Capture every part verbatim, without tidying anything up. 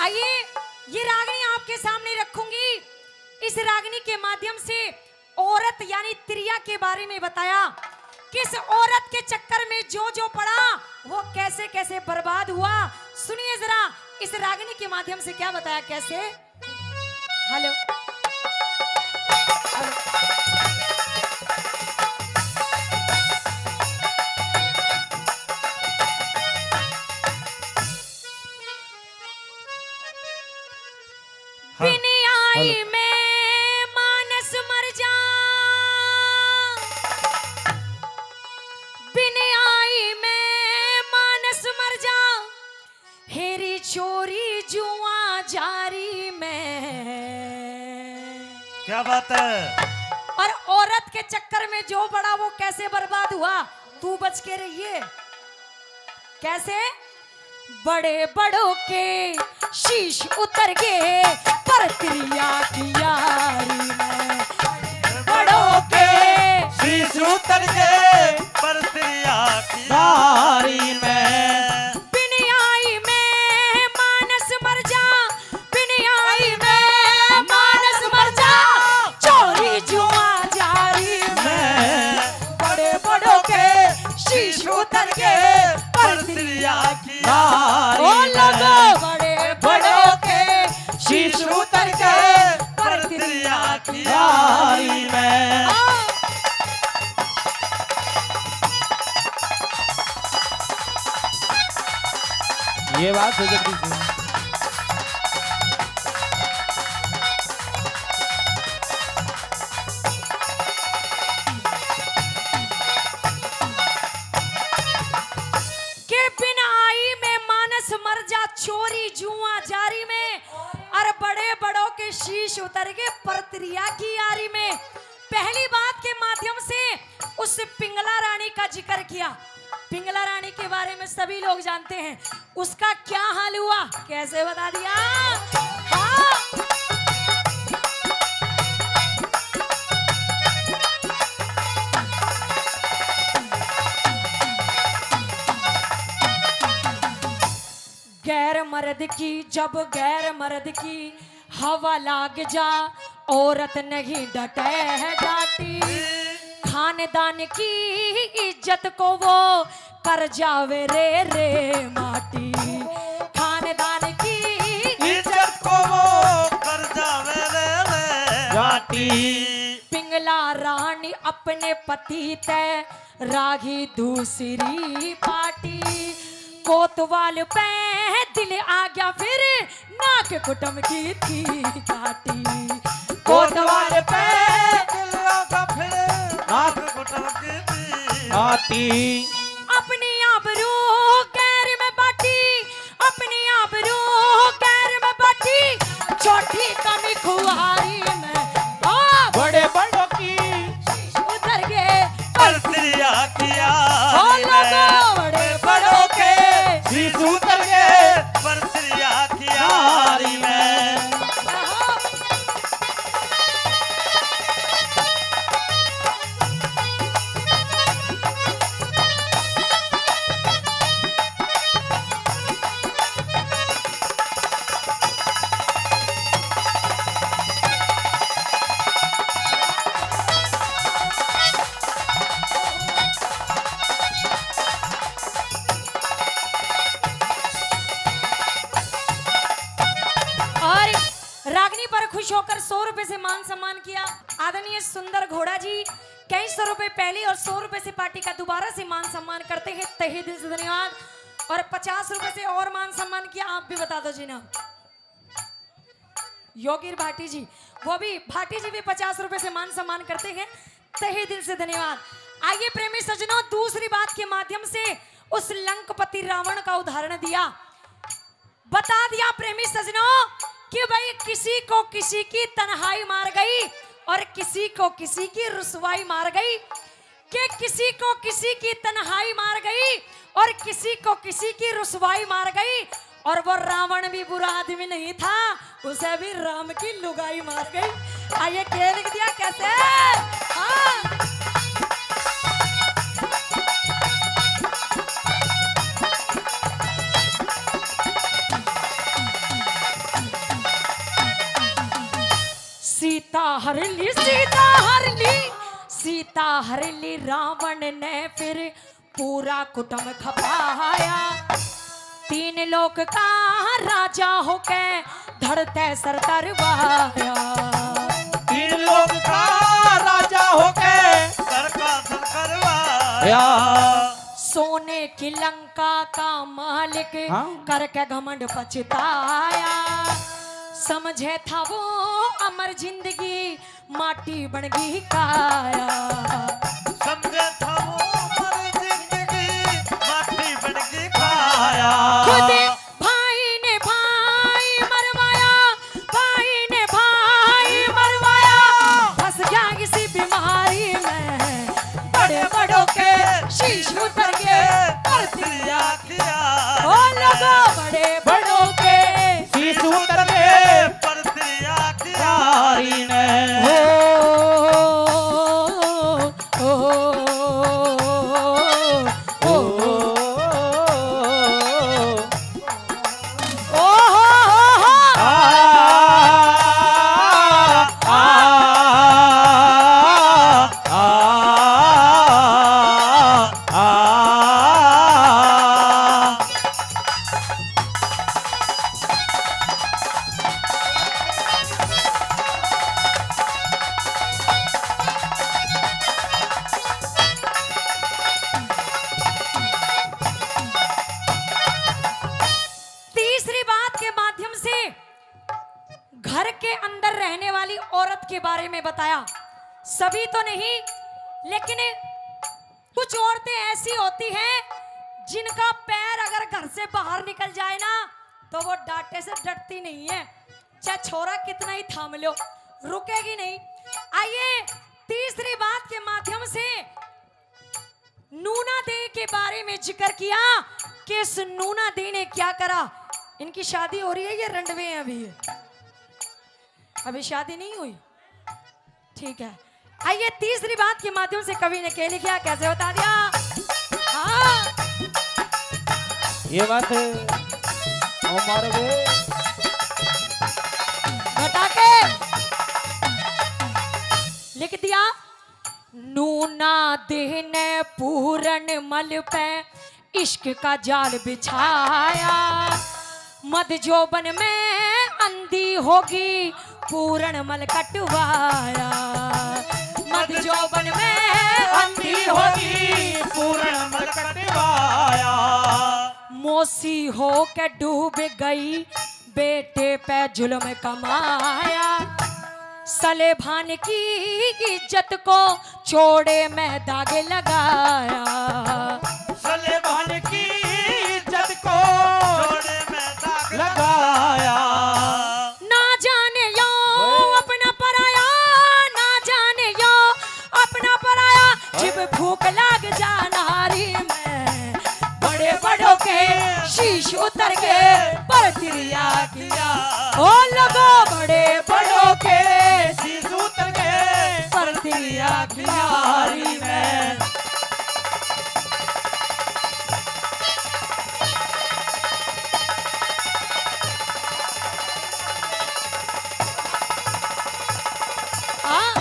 आइए, ये रागनी आपके सामने रखूंगी। इस रागनी के माध्यम से औरत यानी त्रिया के बारे में बताया। किस औरत के चक्कर में जो जो पड़ा, वो कैसे कैसे बर्बाद हुआ। सुनिए जरा, इस रागनी के माध्यम से क्या बताया, कैसे। हेलो। हाँ। बिन आई हेलो। मैं मानस मर जा, बिन आई मैं मानस मर जा, हेरी छोरी जुआ जारी में। क्या बात है। और औरत के चक्कर में जो पड़ा वो कैसे बर्बाद हुआ, तू बच के रहिए। कैसे? बड़े बड़ों के शीश उतर गए पर त्रिया की यारी में। बड़ों के शीश उतर गए पर त्रिया की यारी में। बिन आई मैं मानस मर जा, बिन आई मैं मानस मर जा, छोरी जुआ जारी में। बड़े बड़ों के शीश उतर गए पर त्रिया की यारी ओ में। लोगो, बड़े बड़ों के शीश उतर गए पर त्रिया की यारी में। हाँ। ये बात है जगदीश जी। के बिन आई में मानस मर जा, छोरी जुआ जारी में, और बड़े बड़ों के शीश उतर गए पर त्रिया की यारी में। पहली बात के माध्यम से उस पिंगला रानी का जिक्र किया। पिंगला रानी के बारे में सभी लोग जानते हैं, उसका क्या हाल हुआ, कैसे बता दिया। हाँ। गैर मर्द की, जब गैर मर्द की हवा लाग जा, औरत नहीं डटे है डाटी। खानदान की इज्जत को वो कर जावे रे, रे माटी। खानदान की इज्जत को वो कर जावे रे, रे माटी। पिंगला रानी अपने पति ते रागी दूसरी पार्टी। कोतवाल पे दिल आ गया फिर नाक कुटम की थी काटी। कोतवाल पे दिल आ गया फिर नाक कुटम की थी काटी। अपनी आबरू गैर में बाटी, अपनी आबरू गैर में बाटी, छोटी कमी खुआरी में। ओ बड़े बड़ों की उतर गए पर त्रिया की ओ यारी लोगों, में। बड़े बड़ों के शीश उतर गए पर त्रिया की यारी में। और रागनी पर खुश होकर सौ रुपए से मान सम्मान किया आदरणीय सुंदर घोड़ा जी। कई सौ रुपए पहले और सौ रुपए से पार्टी का दोबारा से मान सम्मान करते हैं, तहे दिल से धन्यवाद। और पचास रुपए से और मान सम्मान किया, आप भी बता दो जी ना। योगीर भाटी जी, वो भी, भाटी जी भी पचास रुपए से मान सम्मान करते हैं, तहे दिल से धन्यवाद। आइए प्रेमी सज्जनों, दूसरी बात के माध्यम से उस लंकपति रावण का उदाहरण दिया, बता दिया प्रेमी सज्जनों कि भाई किसी को किसी की तन्हाई मार गई और किसी को किसी की रुसवाई मार गई। कि किसी को किसी की तन्हाई मार गई और किसी को किसी की रुसवाई मार गई। और वो रावण भी बुरा आदमी नहीं था, उसे भी राम की लुगाई मार गई। आ, ये क्या लिख दिया, कैसे? हाँ। सीता हर ली, सीता हर ली, सीता हर ली, रावण ने फिर पूरा कुटुम खपाया। तीन लोक का राजा होके धरते सर तरवाया। तीन लोक का राजा होके सर का सर करवाया। सोने की लंका का मालिक हाँ। करके घमंड पछताया। समझे था वो अमर जिंदगी, माटी बन गई काया। समझे था वो अमर जिंदगी, माटी बन गई काया। खुद भाई ने भाई मरवाया, भाई ने भाई मरवाया। फंस गया इसी बीमारी में, बड़े बड़ों के शीश उतर के परती आँख। ओ लोगो, बड़े बड़ों के शीश उतर के परती आँख। यारी ने। ओ, ओ, ओ, ओ, ओ, ओ। ओ हो हो हो। आ, आ, आ, आ, आ। तीसरी बात के माध्यम से घर के अंदर रहने वाली औरत के बारे में बताया। सभी तो नहीं, लेकिन कुछ औरतें ऐसी होती हैं जिनका पैर अगर घर से बाहर निकल जाए ना, तो वो डांटे से डरती नहीं है, चाहे छोरा कितना ही थाम लो, रुकेगी नहीं। आइए, तीसरी बात के माध्यम से नूना दे के बारे में जिक्र किया कि इस नूना दे ने क्या करा। इनकी शादी हो रही है, ये रंडवे हैं अभी, अभी शादी नहीं हुई। ठीक है, आइए, तीसरी बात के माध्यम से कवि ने क्या लिखा, कैसे बता दिया? हाँ, ये बात है। ओ मारोगे। बता के लिख दिया। नूना दे ने पूरन मल पे इश्क का जाल बिछाया। मद जोबन में अंधी होगी, पूरन मल कटवाया। मद जोबन में अंधी होगी, पूरन मल कटवाया। मौसी हो के डूब गई, बेटे पे जुल्म कमाया। सलेभान की इज्जत को चोड़े में दाग लगाया। सलेभान की इज्जत को चोड़े में दाग लगाया। ना जाने यो ओए। अपना पराया, ना जाने यो अपना पराया। जिब भूख लाग जा नारी में, बड़े बड़ों के शीश उतर के परती आँख। ओ लोगो, बड़े बड़ों के शीश उतर के परती आँख। यारी में। हाँ।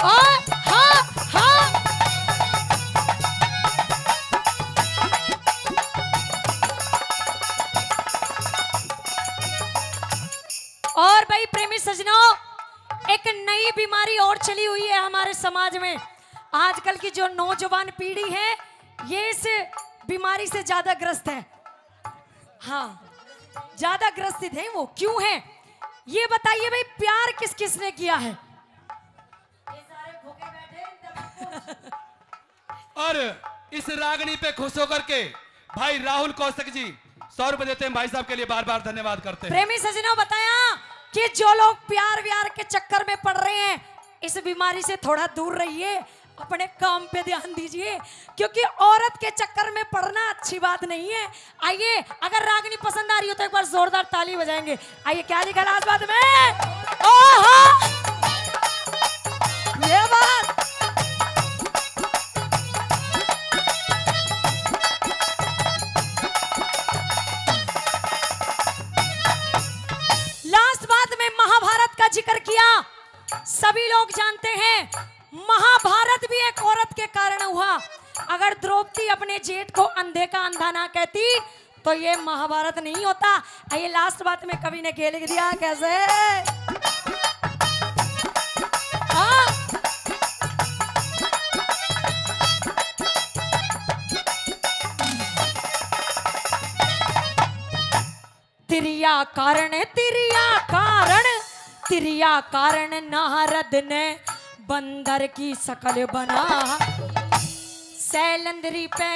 और हाँ, हाँ। और भाई प्रेमी सजनों, एक नई बीमारी और चली हुई है हमारे समाज में। आजकल की जो नौजवान पीढ़ी है, ये इस बीमारी से ज्यादा ग्रस्त है। हाँ, ज्यादा ग्रसित है वो। क्यों है, ये बताइए भाई, प्यार किस किस ने किया है? और इस रागनी पे खुश होकर के भाई राहुल कौशिक जी सौ रुपए देते हैं, भाई साहब के लिए बार बार धन्यवाद करते हैं। प्रेमी सजनों, बताया कि जो लोग प्यार व्यार के चक्कर में पड़ रहे हैं, इस बीमारी से थोड़ा दूर रहिए, अपने काम पे ध्यान दीजिए, क्योंकि औरत के चक्कर में पड़ना अच्छी बात नहीं है। आइए, अगर रागनी पसंद आ रही हो तो एक बार जोरदार ताली बजाएंगे। आइए, क्या निकला आज बाद में? ओहो, ये बात। है, महाभारत भी एक औरत के कारण हुआ। अगर द्रौपदी अपने जेठ को अंधे का अंधा ना कहती तो ये महाभारत नहीं होता। ये लास्ट बात में कवि ने के लिख दिया, कैसे? हाँ। तिरिया कारण, तिरिया कारण, तिरिया कारण नारद ने बंदर की शकल बना। सैलंदरी पे,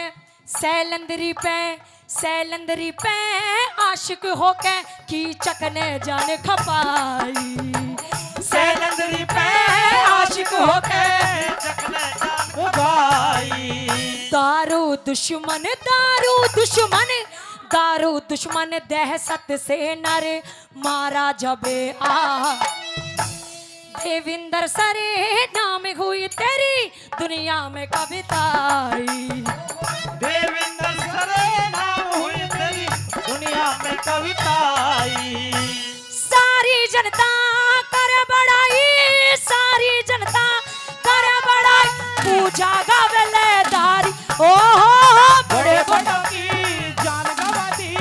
सैलंदरी पे, सैलंदरी पे आशिक होके कीचक ने जान खपाई। सैलंदरी पे आशिक होके कीचक ने जान खपाई। दारू दुश्मन, दारू दुश्मन, दारू दुश्मन दहशत से नर मारा जबे आ। देविंदर सरे नाम हुई तेरी दुनिया में कविताई। देविंदर सरे नाम हुई तेरी दुनिया में कविताई। सारी जनता कर बड़ाई, सारी जनता कर बड़ाई, पूजा गावे ले दारी। ओ हो हो, बड़े बड़ों की जान गवा दी,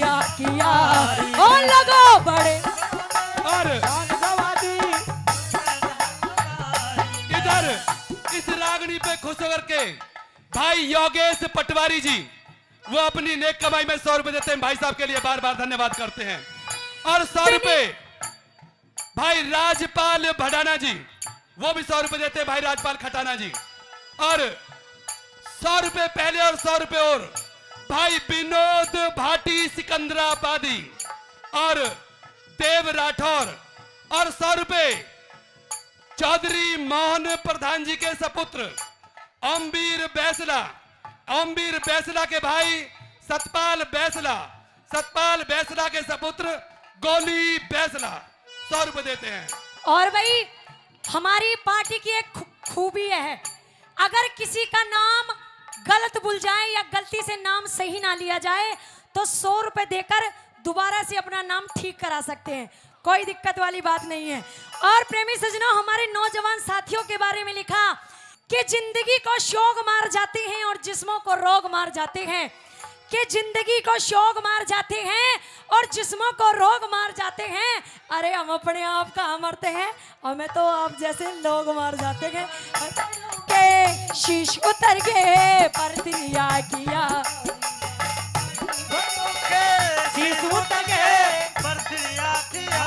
या किया। ओ लोगो बड़े और जान गवा दी। इधर इस रागनी पे खुश होकर के भाई योगेश पटवारी जी, वो अपनी नेक कमाई में सौ रुपए देते हैं, भाई साहब के लिए बार बार धन्यवाद करते हैं। और सौ रुपए भाई राजपाल भडाना जी, वो भी सौ रुपए देते हैं, भाई राजपाल खटाना जी। और सौ रुपए पहले और सौ रुपए और भाई विनोद भाटी सिकंदराबादी और देव राठौर। और सौ रुपए चौधरी मोहन प्रधान जी के सपुत्र अम्बीर बैसला, अम्बीर बैसला के भाई सतपाल बैसला, सतपाल बैसला के सपुत्र गोली बैसला सौ रुपए देते हैं। और भाई, हमारी पार्टी की एक खू-, खूबी है, अगर किसी का नाम गलत भूल जाए या गलती से नाम सही ना लिया जाए तो सौ रुपए देकर दोबारा से अपना नाम ठीक करा सकते हैं, कोई दिक्कत वाली बात नहीं है। और प्रेमी सजनों, हमारे नौजवान साथियों के बारे में लिखा कि जिंदगी को शौक मार जाते हैं और जिस्मों को रोग मार जाते हैं, कि जिंदगी को शौक मार जाते हैं और जिस्मों को रोग मार जाते हैं। अरे, हम अपने आप कहाँ मरते हैं, हमें तो आप जैसे लोग मार जाते हैं। के शीश उतर गए पर दिया किया, के शीश उतर गए पर दिया किया।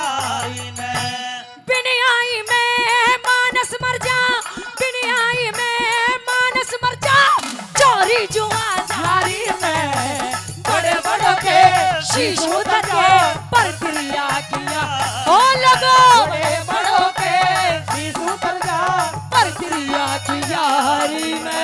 बिन आई में मानस मर जा, बिन आई में मानस मर जा, चोरी जुआ झारी में बड़े बड़ों के शीश उतर के पर दिया किया। ओ लोगो, बड़े बड़ों के शीश उतर जा पर दिया किया झारी में।